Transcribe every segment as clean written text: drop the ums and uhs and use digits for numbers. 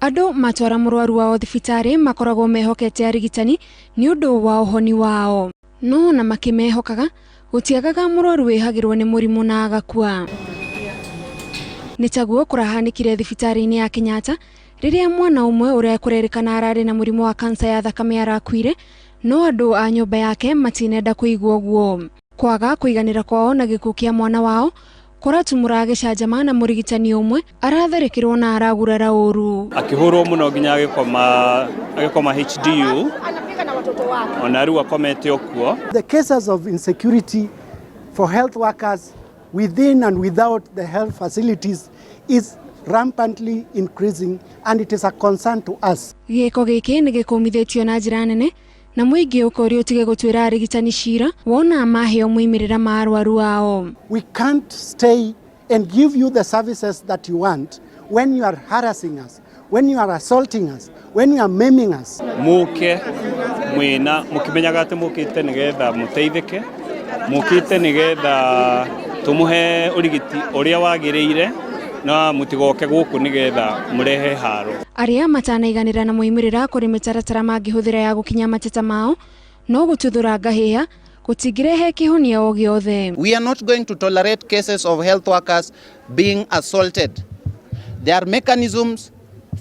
Andũ matwara mũrwaru wao thibitarĩ makoragwo mehokete arigitani nĩ ũndũ wa ũhoni wao. No ona makĩmehokaga gũtiagaga mũrwaru wĩhagĩrwo nĩ mũrimũ na agakua. Nĩ taguo kũrahanĩkire thibitarĩ-inĩ ya Kenyatta rĩrĩa mwana ũmwe ũrĩa kũrerĩkana ararĩ na mũrimũ wa kansa ya thakame arakuire, no andũ a nyũmba yake matinenda kũigua ũguo. Kwaga kũiganĩra kwao na gĩkuũ kĩa mwana wao kũratumũra gĩcanjama na mũrigitani ũmwe aratharĩkĩrwo na aragurara ũru. Akĩhũrwo mũno nginya agĩkoma HDU ona rĩu akomete o kuo. The cases of insecurity for health workers within and without the health facilities is rampantly increasing, and it is a concern to us. Gĩko gĩkĩ nĩ gĩkũmithĩtio na njĩra nene na mũingĩ ũkorio ũtige gũtuĩra arigitani cira wona maheo moimĩrĩra ma arwaru ao. We can't stay and give you the services that you want when you are harassing us, when you are assaulting us, when you are maiming us. Mũke mwĩna mũkĩmenyaga atĩ mũkĩte nĩgetha mũteithĩke, mũkĩte nĩgetha tũmũhe ũrigiti ũrĩa wagĩrĩire na mũtigoke gũkũ nĩgetha mũrehe haro. Arĩa matanaiganĩra na moimĩrĩra kũrĩ mĩtaratara mangĩhũthĩra ya gũkinya mateta mao no gũtuthũra ngahĩha gũtingĩrehe kĩhonia o gĩothe. We are not going to tolerate cases of health workers being assaulted. There are mechanisms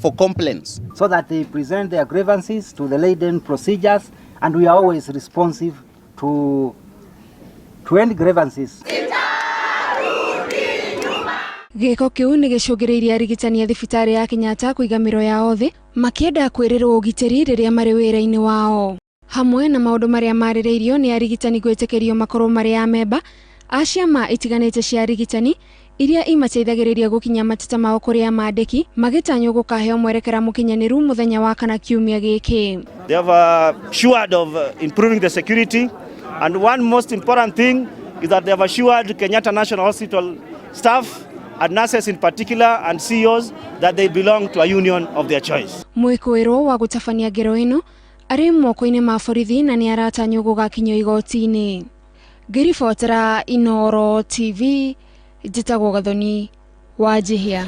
for complaints. So that they present their grievances to the laid procedures, and we are always responsive to any grievances. Gĩko kĩu nĩ gĩcũngĩrĩirie arigitani a thibitarĩ ya Kenyatta kũiga mĩro yao thĩ makĩenda kwĩrĩrwo ũgitĩri rĩrĩa marĩ wĩra-inĩ wao. Hamwe na maũndũ marĩa marĩrĩirio nĩ arigitani gwĩtĩkĩrio makorwo marĩ amemba a ciama itiganĩte cia arigitani iria imateithagĩrĩria gũkinya mateta mao kũrĩ amandĩki magĩtanywo gũkaheo mwerekera mũkinyanĩru mũthenya wa kana kiumia gĩkĩ. They have assured of improving the security, and one most important thing is that they have assured Kenyatta National Hospital staff and nurses in particular and CEOs that they belong to a union of their choice. Mwĩkũĩrwo wa gũtabania ngero ĩno arĩ moko-inĩ ma borithi na nĩ aratanywo gũgakinyio igoti-inĩ. Ngĩribotera Inooro TV, njĩtagwo Gathoni Wanjihia.